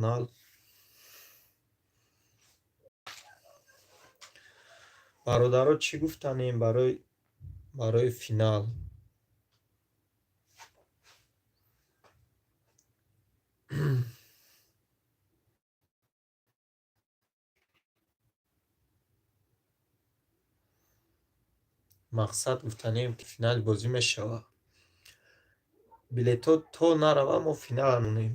Финал. Бародаро, чӣ гуфтанем барои финал? Мақсад гуфтанем, ки финали бозӣ мешавад. Билетҳо то нарава, мо финала монем.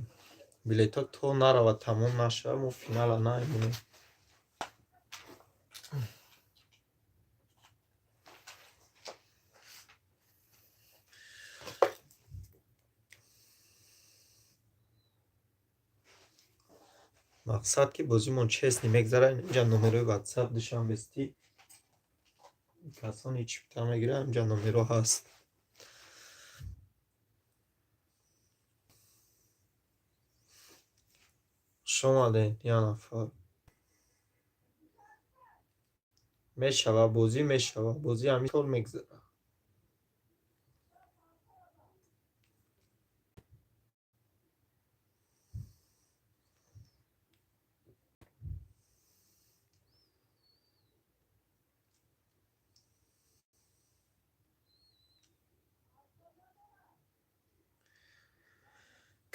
Билетҳо то нарава, тамом нашава, мо финала намонем. Мақсад, ки бозимон честный мегзарад. Инҷа номерои ватсап душанбестӣ, касоне чипта мегиранд, инҷа номеро ҳаст. Хуш омадед, як нафар. Мешава, бозӣ мешава, бозӣ ҳамин сол мегзарад.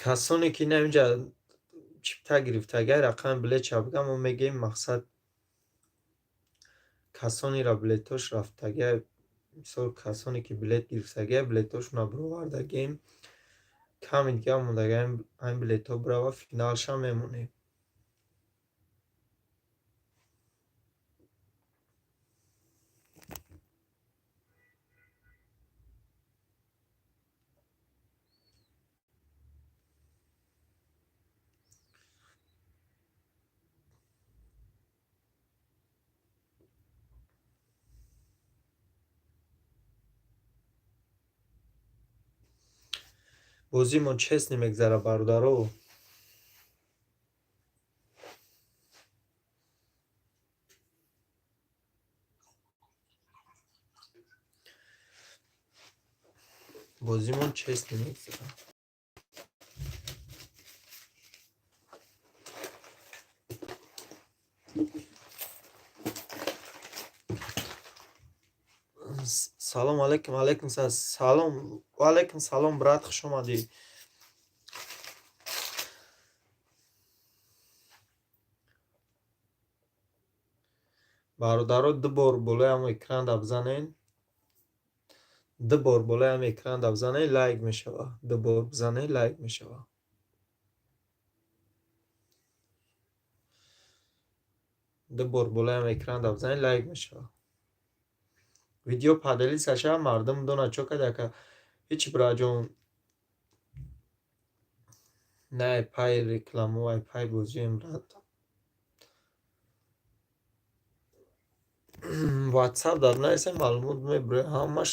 Касоне ки на инҷа чипта гирифтагай, рақами билетша бигам, мо мегӯем, мақсад, касонеро билетош рафтагай, мисол, касоне ки билет гирифтагай, билетошонро бировардагем, ками дига мондагай, ҳамин билетҳо бирава, финалша мемонем. Бозимон честный мегзарад, бародаро. Бозимон честный мегзарад. Салом алейкум, алейкум салом, ва алейкум салом, брат, хуш омадӣ. Бародаро, ду бор болои ҳамон экран бизанен, ду бор болои ҳамин экран бизанен, лайк мешава. Ду бор бизанен, лайк мешава. Ду бор болои ҳамин экран бизанен, лайк мешава. Видео поделиться шава, мардум донад чо кад яка. Ҳеҷ, бираҷон, на пай рекламу, ай пай бозием, брат. Ватсап дар нависем, маълумот мебурем ҳамаш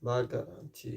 ба гарантӣ.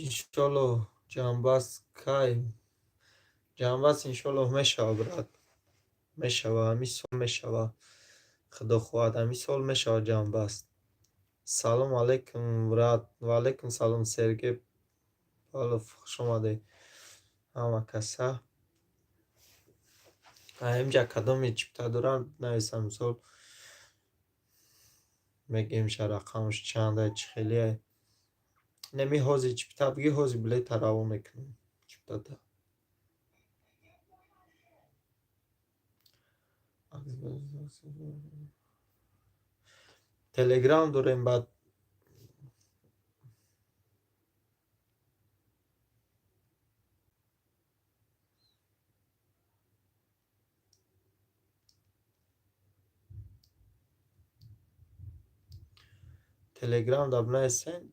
Иншоллоҳ, ҷамъбаст кай? Ҷамъбаст, иншоллоҳ, мешава, брат, мешава, ҳамин сол мешава, худо хоҳад, ҳамин сол мешава ҷамъбаст. Салом алейкум, брат. Ва алейкум салом, Сергей Павлов, хуш омадед ҳама каса. Инҷа кадоме чипта дорам, нависам, мисол, мегӯем ша рақамаш чанда, чӣ хелие. Неми ҳозир чипта бигӣ, ҳозир билета равон мекунем чиптата. Телеграм дорем, баъд Телеграм да бинависен.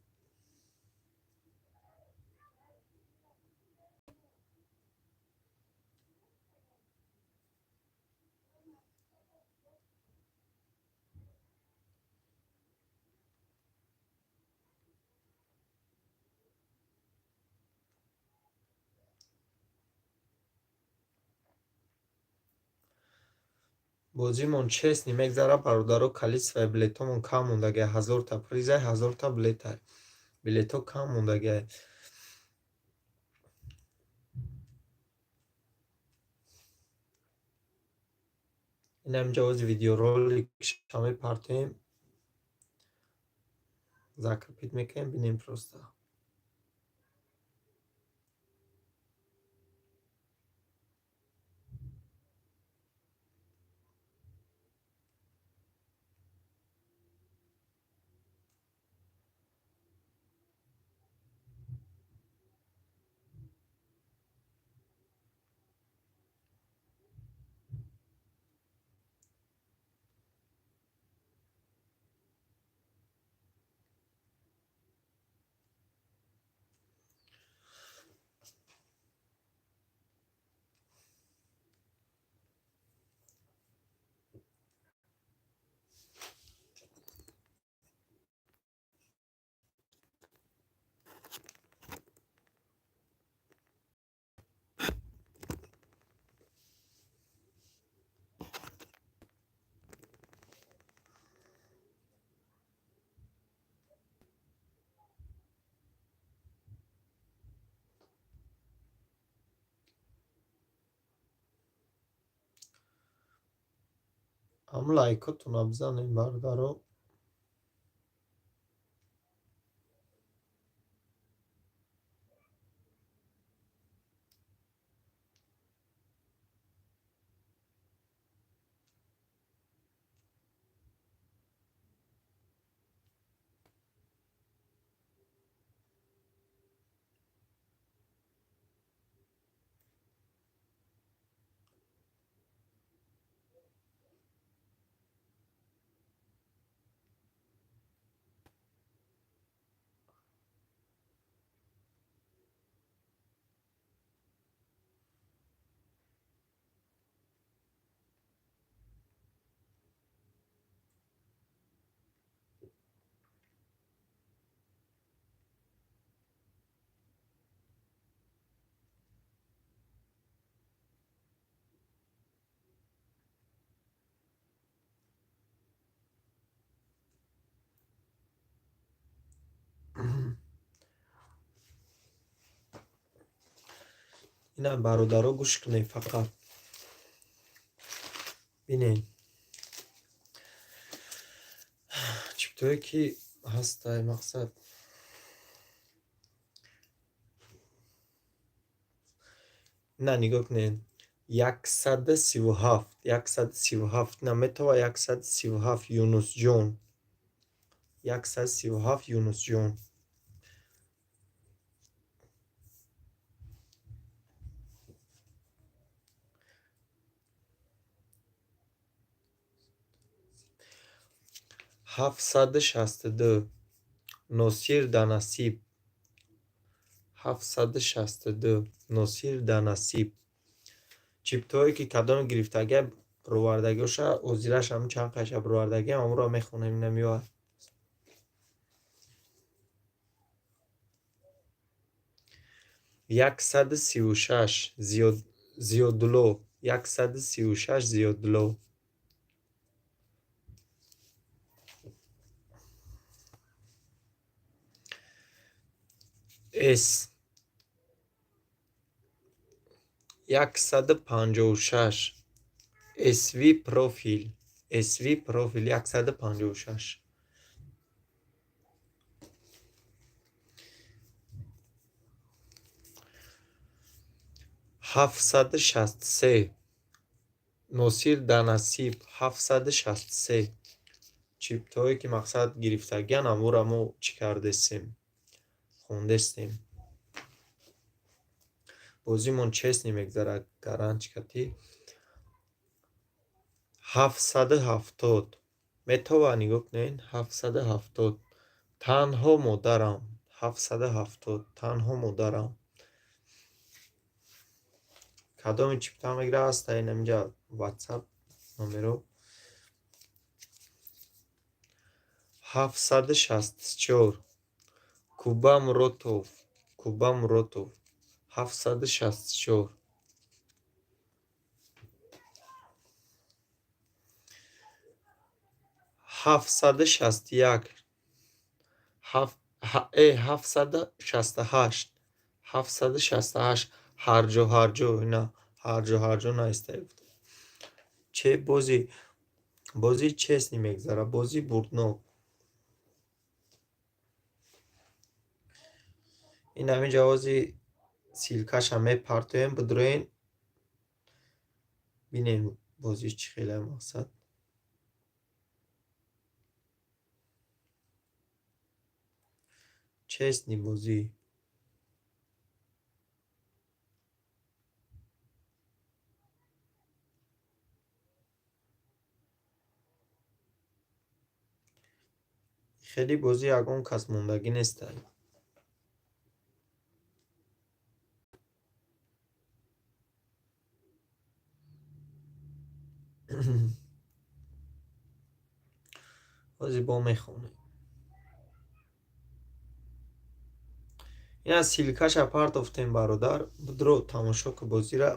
Бозимон честный мегзара, бародаро, количествои билетҳомон кам мондагиай, 1000-та призай, 1000-та билетай. Билетҳо кам мондагиай. Ин ҳаминҷа ози видеороликша мепартоем. Закрепить мекунем, бинем просто. Ҳамун лайкотонро бизанед, бародаро. Ина, бародаро, гӯш кунед фақат. Бинед. Чиптое ки ҳастай, мақсад. На, нигоҳ кунед. 137, 137, наметова 137, Юнусҷон. 137, Юнусҷон. 762, Носир Данасиб. 762, Носир Данасиб. Чиптое ки кадоме гирифтагия, бировардагиоша, озираш ҳамун чанд қайша бировардагиам, ҳамонро мехонем, ина меояд. 136, Зиёдулло, 136, Зиёдулло. С 156, св профил, св профил, 156. 763, Носир Данасиб, 763. Чиптҳое ки, мақсад, гирифтагиан, ҳамонро мо чӣ кардестем, хондестем. Бозимон честный мегзарад, гарантчикати. 770 метова, нигоҳ кунед, 770. Танҳо модарам. 770. Танҳо модарам. Кадоми чипта мегира, ҳаста инаминҷа WhatsApp номеро. 764. Куба Муротов. Куба Муротов. 764. 761. 768. 768. Ҳарҷо, ҳарҷо, ина ҳарҷо, ҳарҷо наистае гуфта. Че бозӣ? Бозӣ честный мегзара, бозӣ бурднок. Ин ҳамин ҷавози ссылка ша мепартоем, бидроен, бинем бозӣ чӣ хеле мақсад. Честный бозӣ. Хеле бозӣ ягон кас мондагӣ нестай. Ҳозир бо мехонем. Ина ссылка ша партофтем, бародар, бидро, тамошо ку бозира.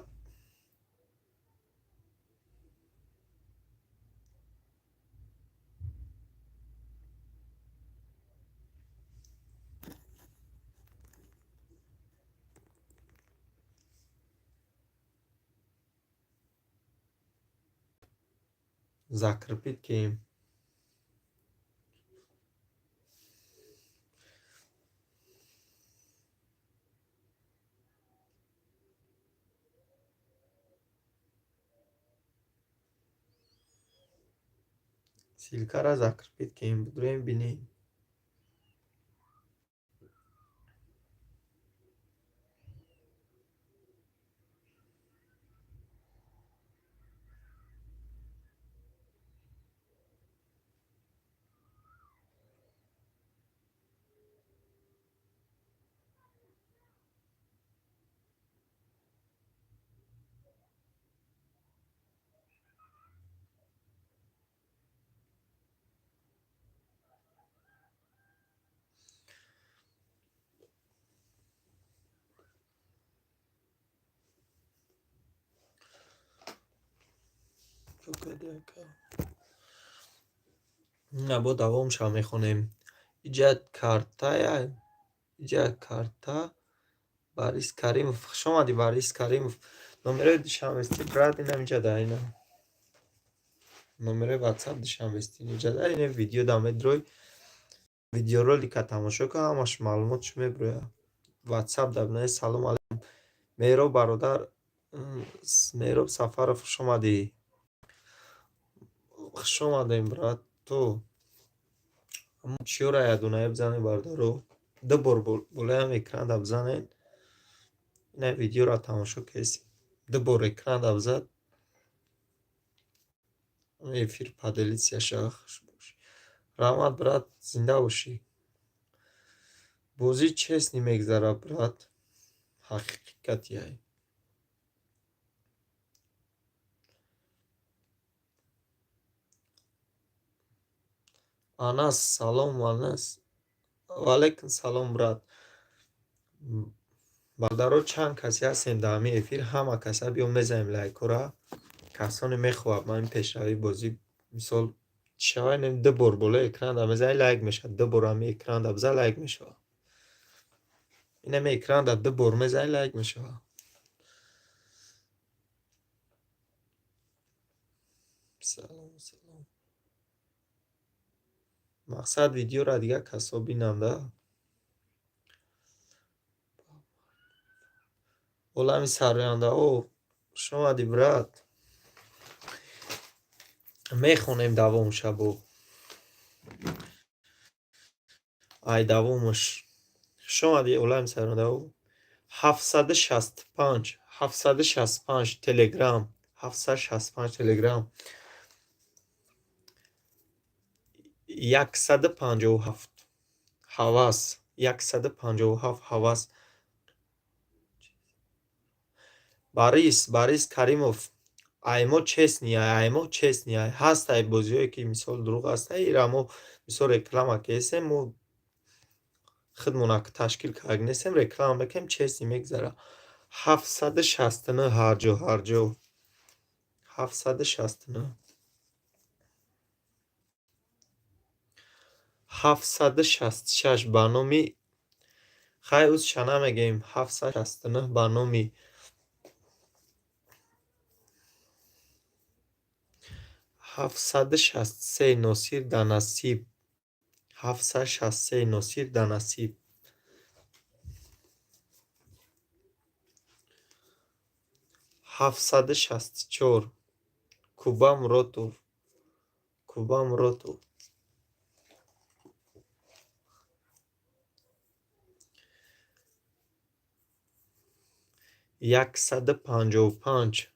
Закрепить кем. Ссылка ра закрепить кем, бидроем, бинем. На, бо давомша мехонем. Иҷа картая, иҷа карта. Борис Каримов, хуш омадӣ, Борис Каримов. Номерои душанбести, брат, инам иҷа да, ина. Номерои WhatsApp душанбести иҷа да, ина видео да медрой. Видеоролика тамошо кун, ҳамаш маълумотш меброяд. WhatsApp да бинавис. Салом алейкум. Меҳроб бародар, Меҳроб Сафаров, хуш омадӣ. Хуш омадем, брат. Ту чиёра ядунае бизанед, бародаро. Ду бор болоям экранда бизанед. Ина видеоро тамошо кеси. Ду бор экранда бизад. Эфир поделиться шава, хуш бошӣ. Раҳмат, брат, зинда бошӣ. Бозӣ честный мегзара, брат. Ҳақиқатияй. Анас, салом, Анас. Ваалайкум салом, брат. Бародаро, чанд касе ҳастем дар ҳамин эфир, ҳама каса биё мезанем лайкҳоро. Касоне мехоҳад ман ин пешравии бозӣ, мисол, чӣ шавад, ду бор болои экранда мезанӣ, лайк мешавад. Ду бор ҳамин экранда бизан, лайк мешавад. Ин ҳамин экранда ду бор мезанӣ, лайк мешавад. Салом, салом. Мақсад видеоро дигар касо бинанда. Олами сарояндаҳо, хуш омадӣ, брат. Мехонем давомша бо. Ай давомаш. Хуш омадӣ, олами сарояндаҳо. 765, 765 Телеграм, 765 Телеграм. 157. Ҳавас, 157 Ҳавас. Борис, Борис Каримов, аймо честный, аймо честный. Ҳастай бозиҳое ки мисол дурӯғ ҳастай, ира мо мисол реклама кесем, мо худмона ташкил карда нестем, реклама мекунем, честный мегзара. 769 ҳарҷо, ҳарҷо. 769. 766 ба номи, хай, узша намегӯем. 769 ба номи 763 Носир Данасиб. 763 Носир Данасиб. 764 Куба Муротов. Куба Муротов. 155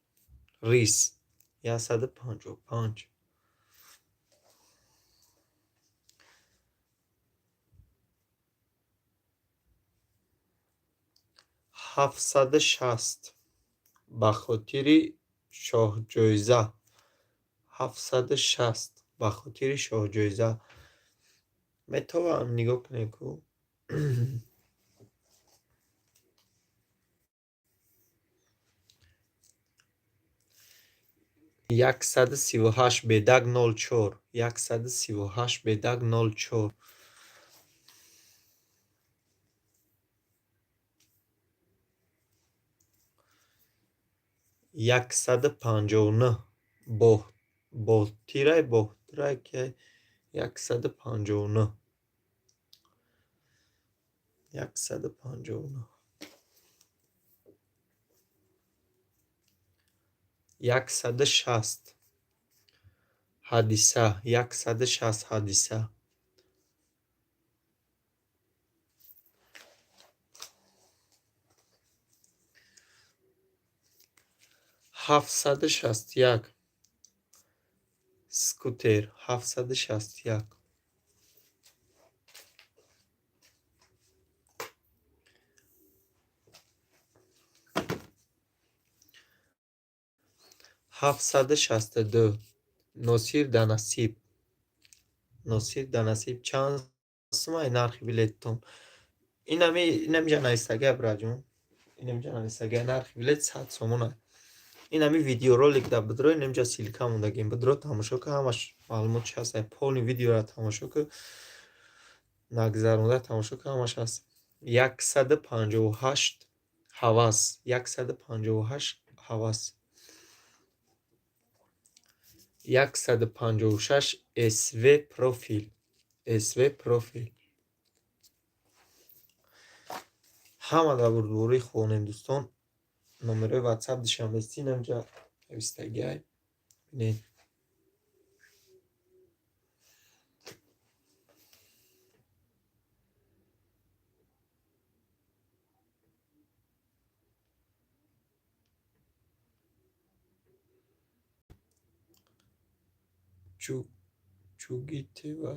Рис. 155. 760 ба хотири шоҳҷоиза. 760 ба хотири шоҳҷоиза. Метавонам нигоҳ кунем ку. 138 Бедак 04. 138 Бедак 04. 159 Боҳтирай, Боҳтирай ки 159. 159. 160 Ҳадиса, 160 Ҳадиса. 761 Скутер, 761. 762 Носир Данасиб. Носир Данасиб, чанд сумай нархи билеттон? Инами инамиҷа навистагия, браҷон. Инамиҷа навистагия, нархи билет 100 сомона. Инами видеоролик да бидро, инамиҷа ссылка мондагем. Бидро, тамошо кун, ҳамаш маълумот чи ҳаст. Полный видеоро тамошо кун. Нагзаронда тамошо кун, ҳамаш ҳаст. 158 Ҳавас, 158 Ҳавас. 156 СВ Профил, СВ Профил. Ҳама дар бурдборӣ хонем, дӯстон. Номерои WhatsApp Душанбести инамҷа навистагиай. Бинед. Чугитева.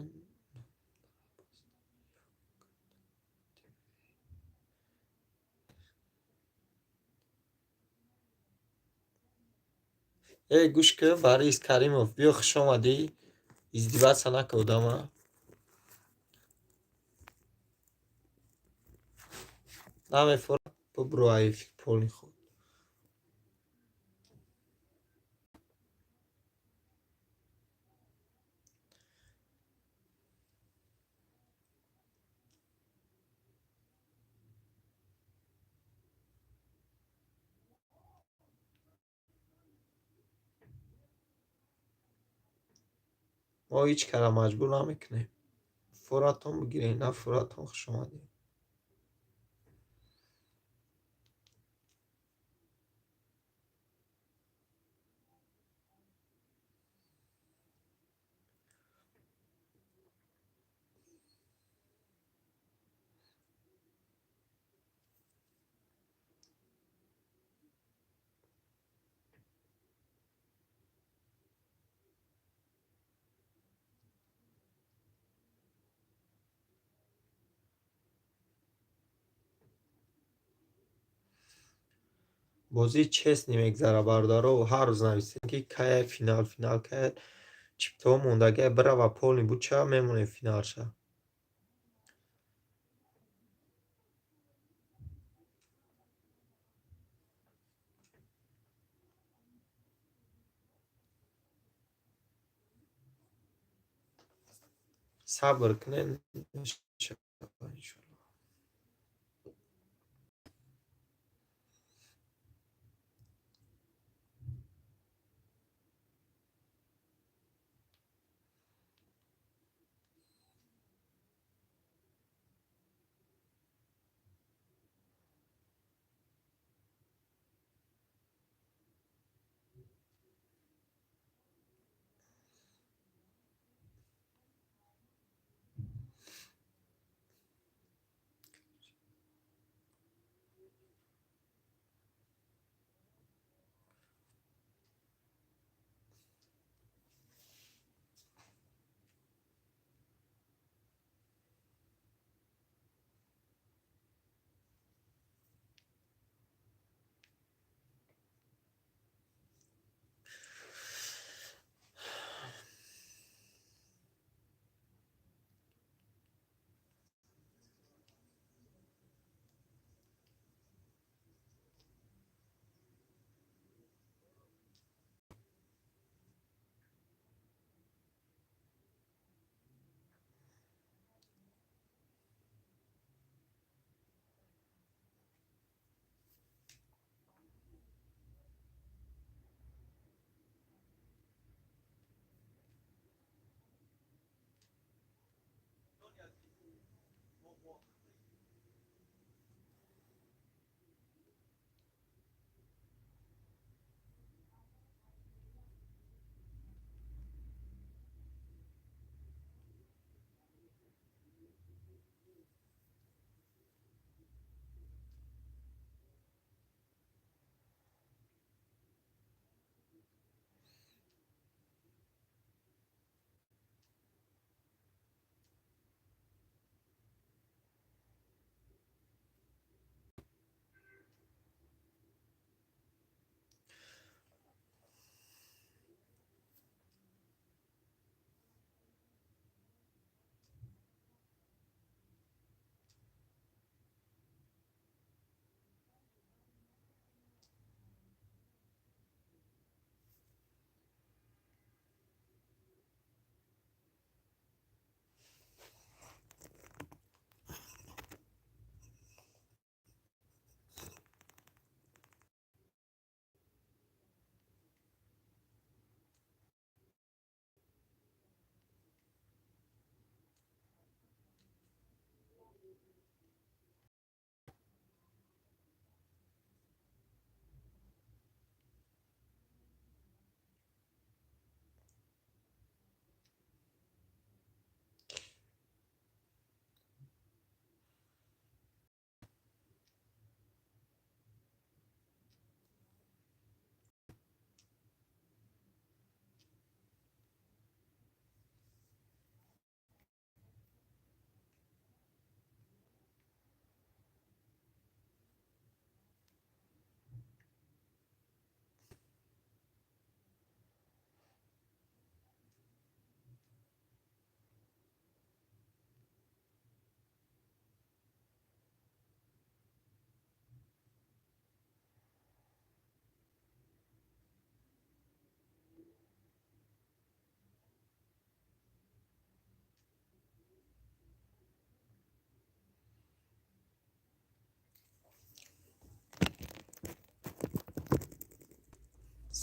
Эй, гӯш кун, Борис Каримов, биё, хуш омадӣ. Издеваться накун одама. Намефорад, бубро ай полни худ. Мо ҳеҷ кара маҷбур намекунем. Фуратон бигиред, на фуратон, хуш омадед. Бозии честный мегзара, бародаро. Ҳар рӯз нависем, ки кая финал, финал кая, чиптаҳо мондагия, бирава полный буча, мемонем финалша. Сабр кунед, мешава, иншолло.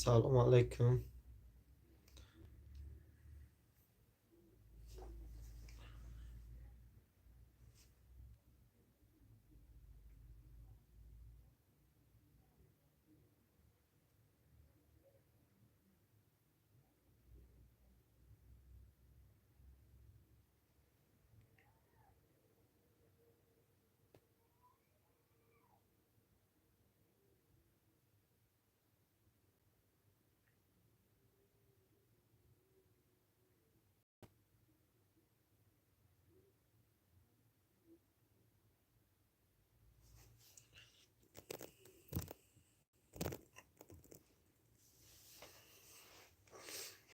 Салом алайкум.